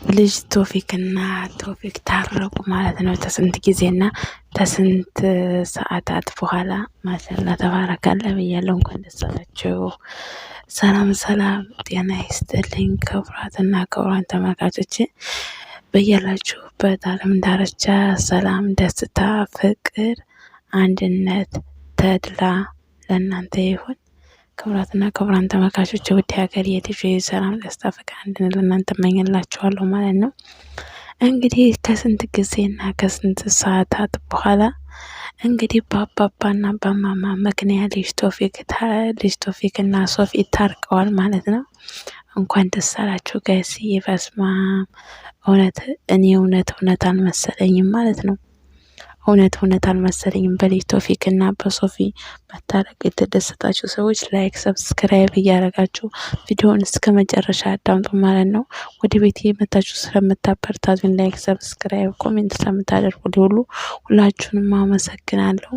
ልጅ ቶፊክና ቶፊክ ታረቁ ማለት ነው። ተስንት ጊዜና ተስንት ሰዓታት በኋላ ማሻላ ተባረካለ ብያለሁ። እንኳን ደስ አላችሁ። ሰላም ሰላም፣ ጤና ይስጥልኝ ክቡራትና ክቡራን ተመልካቾች በያላችሁበት ዓለም ዳርቻ ሰላም፣ ደስታ፣ ፍቅር፣ አንድነት፣ ተድላ ለእናንተ ይሁን። ክቡራትና ክቡራን ተመልካቾች ውድ ሀገር የልጅ ሰላም፣ ደስታ፣ ፍቅር፣ አንድነት ለእናንተ እመኝላችኋለሁ ማለት ነው። እንግዲህ ከስንት ጊዜና ከስንት ሰዓታት በኋላ እንግዲህ በአባባና በማማ ምክንያት ልጅ ቶፊክ እና ሶፊ ታርቀዋል ማለት ነው። እንኳን ደስ አላችሁ guys። በስማም እውነት እኔ እውነት እውነት አልመሰለኝም ማለት ነው። እውነት እውነት አልመሰለኝም። በልጅ ቶፊክ እና በሶፊ መታረቅ የተደሰታችሁ ሰዎች like፣ subscribe እያደረጋችሁ ቪዲዮውን እስከ መጨረሻ አዳምጡ ማለት ነው። ወደ ቤት የመታችሁ ስለምታበረታቱኝ like፣ subscribe፣ comment ስለምታደርጉ ሁሉ ሁላችሁንም አመሰግናለሁ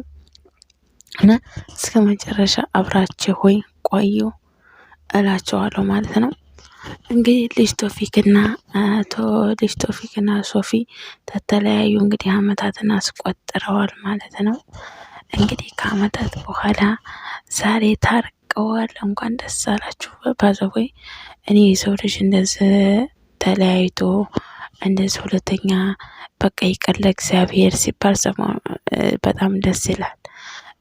እና እስከ መጨረሻ አብራችሁ ሆይ ቆዩ እላቸዋለሁ ማለት ነው። እንግዲህ ልጅ ቶፊክና አቶ ልጅ ቶፊክና ሶፊ ተተለያዩ እንግዲህ አመታትን አስቆጥረዋል ማለት ነው። እንግዲህ ከአመታት በኋላ ዛሬ ታርቀዋል። እንኳን ደስ አላችሁ። by the way እኔ የሰው ልጅ እንደዚህ ተለያይቶ እንደዚህ ሁለተኛ በቃ ይቅር ለእግዚአብሔር ሲባል በጣም ደስ ይላል።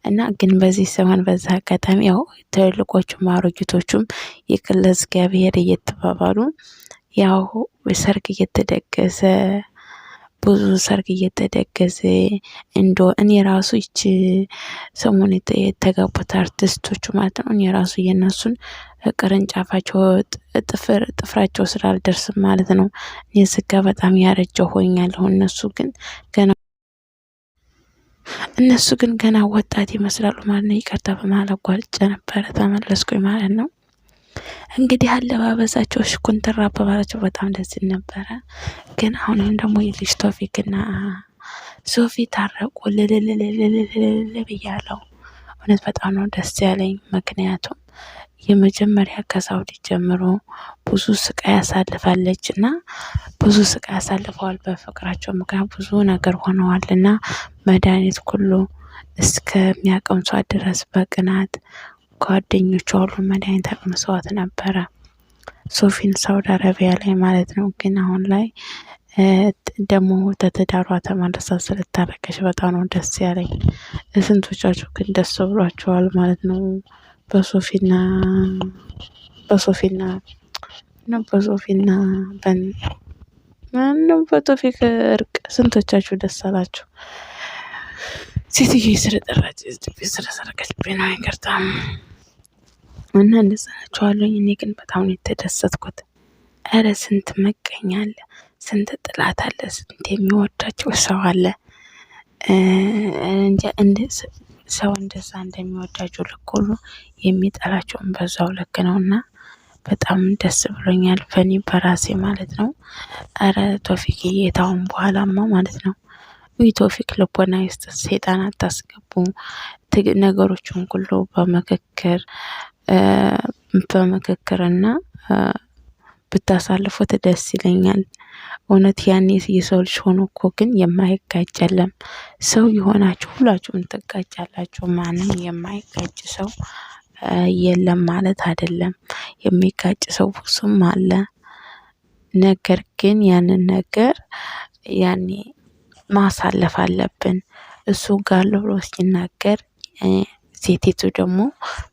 እና ግን በዚህ ሰሞን በዛ አጋጣሚ ያው ትልልቆቹም አሮጊቶቹም ይቅር ለእግዚአብሔር እየተባባሉ ያው ሰርግ እየተደገሰ ብዙ ሰርግ እየተደገሰ እንዶ እኔ ራሱ ይች ሰሞን የተጋቡት አርቲስቶቹ ማለት ነው። እኔ ራሱ የእነሱን ቅርንጫፋቸው ጥፍር ጥፍራቸው ስላልደርስም ማለት ነው። እኔ ስጋ በጣም ያረጀው ሆኛለሁ። ገና እነሱ ግን ገና ወጣት ይመስላሉ ማለት ነው። ይቅርታ በመሀል አቋርጬ ነበረ ተመለስኩኝ ማለት ነው። እንግዲህ አለባበሳቸው ሽኩንትራ አባባላቸው በጣም ደስ ይል ነበረ። ግን አሁንም ደግሞ የልጅ ቶፊክና ሶፊ ታረቁ ልልልልልልል ብያለሁ። እውነት በጣም ነው ደስ ያለኝ። ምክንያቱም የመጀመሪያ ከሳውዲ ጀምሮ ብዙ ስቃይ ያሳልፋለች እና ብዙ ስቃይ ያሳልፈዋል። በፍቅራቸው ምክንያት ብዙ ነገር ሆነዋል እና መድኃኒት ሁሉ እስከሚያቀምሷት ድረስ በቅናት ጓደኞቿ ሁሉ መድኃኒት አቅምሰዋት ነበረ። ሶፊን ሳውዲ አረቢያ ላይ ማለት ነው። ግን አሁን ላይ ደግሞ ተትዳሯ ተመልሳ ስለታረቀች በጣም ነው ደስ ያለኝ። ስንቶቻችሁ ግን ደስ ብሏችኋል ማለት ነው? በሶፊና በሶፊና ነው በሶፊና ምነው በቶፊክ እርቅ ስንቶቻችሁ ደስ አላችሁ? ሴትዮ ስለጠራች ስለሰረቀችብኝ ነው ይቅርታ። እና እንደዛ ናቸዋለኝ። እኔ ግን በጣም ነው የተደሰትኩት። እረ ስንት መቀኛ አለ፣ ስንት ጥላት አለ፣ ስንት የሚወዳቸው ሰው አለ። ሰው እንደዛ እንደሚወዳቸው ልክ ሁሉ የሚጠላቸውን በዛው ልክ ነው እና በጣም ደስ ብሎኛል በእኔ በራሴ ማለት ነው። እረ ቶፊቅ የታውን በኋላማ ማለት ነው ቶፊቅ ልቦና ይስጥ፣ ሰይጣን አታስገቡ። ነገሮችን ሁሉ በምክክር በምክክርና ብታሳልፉት ደስ ይለኛል። እውነት ያኔ የሰው ልጅ ሆኖ እኮ ግን የማይጋጭ የለም። ሰው የሆናችሁ ሁላችሁም ትጋጫላችሁ። ማንም የማይጋጭ ሰው የለም ማለት አይደለም። የሚጋጭ ሰው ብዙም አለ። ነገር ግን ያንን ነገር ያኔ ማሳለፍ አለብን። እሱ ጋር ብሎ ሲናገር ሴቲቱ ደግሞ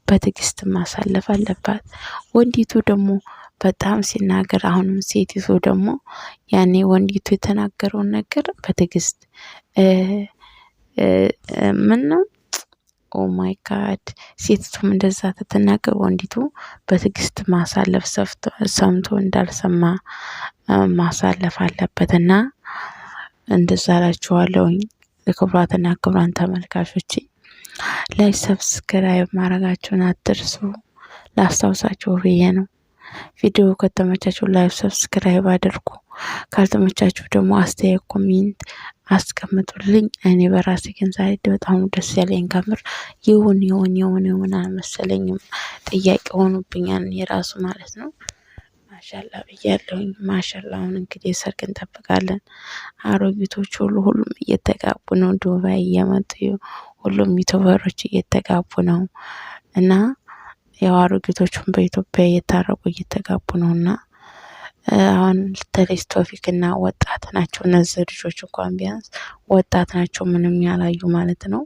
በትዕግስት ማሳለፍ አለባት። ወንዲቱ ደግሞ በጣም ሲናገር አሁንም ሴቲቱ ደግሞ ያኔ ወንዲቱ የተናገረውን ነገር በትዕግስት ምን ነው oh my God ሴቲቱም እንደዛ ትትናገር ወንዲቱ በትዕግስት ማሳለፍ ሰምቶ እንዳልሰማ ማሳለፍ አለበት እና እንደዛ እላችኋለሁኝ። ክቡራትና ክቡራን ተመልካቾች like subscribe ማድረጋችሁን አትርሱ። ላስታውሳችሁ ብዬ ነው። ቪዲዮ ከተመቻችሁ like subscribe አድርጉ። ካልተመቻችሁ ደግሞ አስተያየት comment አስቀምጡልኝ። እኔ በራሴ ግን ዛሬ በጣም ደስ ያለኝ ከምር ይሁን ይሁን ይሁን ይሁን አልመሰለኝም፣ ጥያቄ ሆኖብኛል የራሱ ማለት ነው። ማሻላ ብያለሁኝ። ማሻላ አሁን እንግዲህ ሰርግ እንጠብቃለን። አሮጊቶች ሁሉ ሁሉም እየተጋቡ ነው። ዱባይ እየመጡ ሁሉም YouTuber ኦች እየተጋቡ ነው እና ያው አሮጊቶቹም በኢትዮጵያ እየታረቁ እየተጋቡ ነው እና አሁን ተለይ ቶፊክ እና ወጣት ናቸው እነዚህ ልጆች እንኳን ቢያንስ ወጣት ናቸው፣ ምንም ያላዩ ማለት ነው።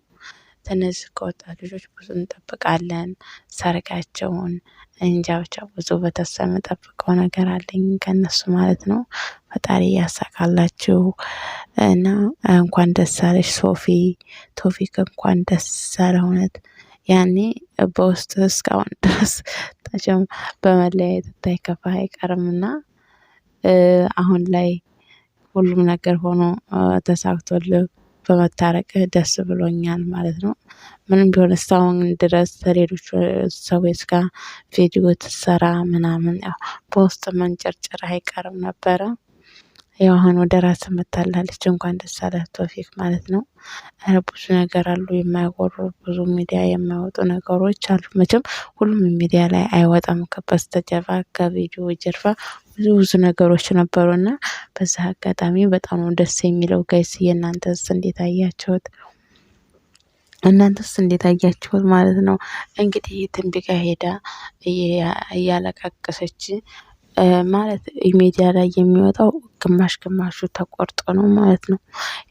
ከነዚህ ከወጣት ልጆች ብዙ እንጠብቃለን። ሰርጋቸውን እንጃ ብቻ ብዙ በተስፋ የምጠብቀው ነገር አለኝ ከነሱ ማለት ነው። ፈጣሪ ያሳካላችሁ እና እንኳን ደስ አለሽ ሶፊ ቶፊክ፣ እንኳን ደስ አለ። እውነት ያኔ በውስጥ እስካሁን ድረስ ታቸም በመለያየት ታይከፋ አይቀርምና አሁን ላይ ሁሉም ነገር ሆኖ ተሳክቶልህ በመታረቅህ ደስ ብሎኛል ማለት ነው። ምንም ቢሆን እስካሁን ድረስ ከሌሎች ሰዎች ጋር ቪዲዮ ትሰራ ምናምን ያው በውስጥ መንጨርጨር አይቀርም ነበረ። ያው አሁን ወደ ራስ መታላለች። እንኳን ደስ አለህ ቶፊክ ማለት ነው። ኧረ ብዙ ነገር አሉ የማይወሩ ብዙ ሚዲያ የማይወጡ ነገሮች አሉ። መቼም ሁሉም ሚዲያ ላይ አይወጣም። ከበስተጀርባ ከቪዲዮ ጀርባ ብዙ ብዙ ነገሮች ነበሩና በዛ አጋጣሚ በጣም ነው ደስ የሚለው guys። የእናንተስ እንዴት አያችሁት? እናንተስ እንዴት አያችሁት ማለት ነው። እንግዲህ ትንቢ ጋ ሄዳ እያለቃቀሰች ማለት ሚዲያ ላይ የሚወጣው ግማሽ ግማሹ ተቆርጦ ነው ማለት ነው።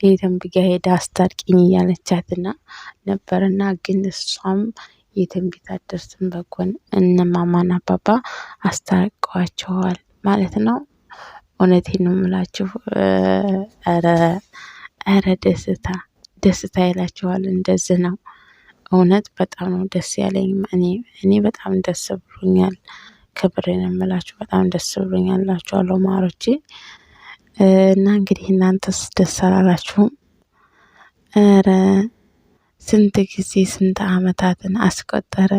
የትንቢ ጋ ሄዳ አስታርቂኝ እያለቻትና ነበርና ግን እሷም የትንቢት አደርስም በጎን እነማማና አባባ አስታርቀዋቸዋል ማለት ነው። እውነቴን ነው የምላችሁ። ኧረ ደስታ ደስታ ይላችኋል። እንደዚህ ነው እውነት። በጣም ነው ደስ ያለኝ። እኔ በጣም ደስ ብሎኛል። ክብሬን የምላችሁ በጣም ደስ ብሎኛል እላችኋለሁ ማሮቼ። እና እንግዲህ እናንተስ ደስ አላላችሁም? ኧረ ስንት ጊዜ ስንት አመታትን አስቆጠረ።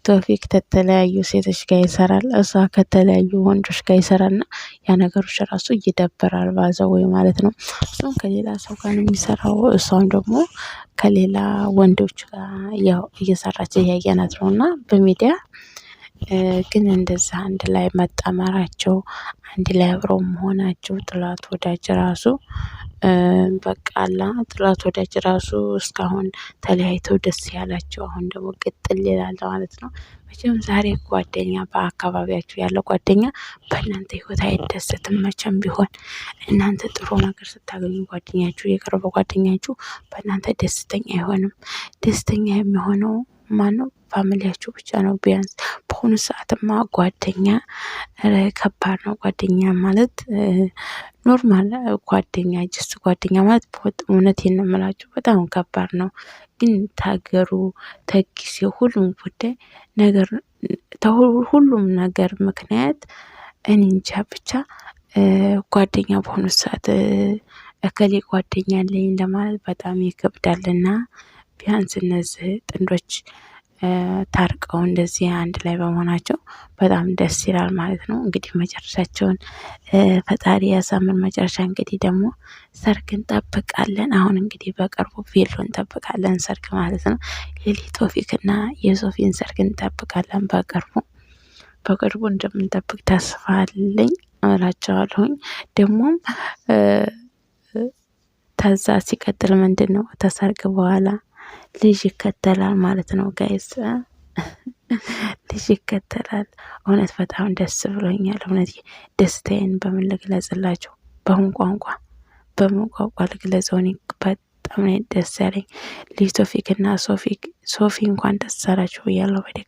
ቶፊክ ከተለያዩ ሴቶች ጋር ይሰራል፣ እሷ ከተለያዩ ወንዶች ጋር ይሰራል። እና ያ ነገሮች ራሱ ይደብራል ባዘው ወይ ማለት ነው። እሱም ከሌላ ሰው ጋር ነው የሚሰራው፣ እሷም ደግሞ ከሌላ ወንዶች ጋር ያው እየሰራች እያየናት ነው። እና በሚዲያ ግን እንደዛ አንድ ላይ መጣመራቸው አንድ ላይ አብረው መሆናቸው ጥላት ወዳጅ ራሱ በቃ አላ ጥላት ወዳጅ ራሱ እስካሁን ተለያይተው ደስ ያላቸው አሁን ደግሞ ቅጥል ይላል ማለት ነው። መቼም ዛሬ ጓደኛ በአካባቢያችሁ ያለው ጓደኛ በእናንተ ህይወት አይደሰትም መቼም ቢሆን። እናንተ ጥሩ ነገር ስታገኙ ጓደኛችሁ የቅርብ ጓደኛችሁ በእናንተ ደስተኛ አይሆንም። ደስተኛ የሚሆነው ማነው? family ያችሁ ብቻ ነው። ቢያንስ በአሁኑ ሰዓትማ ጓደኛ ከባድ ነው። ጓደኛ ማለት normal ጓደኛ just ጓደኛ ማለት እውነቴን ነው የምላችሁ በጣም ከባድ ነው። ግን ታገሩ ተጊዜው ሁሉም ጉዳይ ነገር ሁሉም ነገር ምክንያት እኔ እንጃ ብቻ ጓደኛ በሆኑ ሰዓት እከሌ ጓደኛ አለኝ ለማለት በጣም ይከብዳልና ቢያንስ እነዚህ ጥንዶች ታርቀው እንደዚህ አንድ ላይ በመሆናቸው በጣም ደስ ይላል ማለት ነው። እንግዲህ መጨረሻቸውን ፈጣሪ ያሳምር። መጨረሻ እንግዲህ ደግሞ ሰርግ እንጠብቃለን። አሁን እንግዲህ በቅርቡ ቬሎ እንጠብቃለን፣ ሰርግ ማለት ነው። የሊቶፊክና የሶፊን ሰርግ እንጠብቃለን በቅርቡ በቅርቡ እንደምንጠብቅ ተስፋ አለኝ እላቸዋለሁኝ። ደግሞም ከዛ ሲቀጥል ምንድን ነው ተሰርግ በኋላ ልጅ ይከተላል ማለት ነው guys፣ ልጅ ይከተላል። እውነት በጣም ደስ ብሎኛል። እውነት ደስታዬን በምን ልግለጽላችሁ? በምን ቋንቋ በምን ቋንቋ ልግለጸው? እኔ በጣም ነው ደስ ያለኝ። ልጅ ቶፊክ እና ሶፊ እንኳን ደስ አላችሁ ብያለሁ። በደግ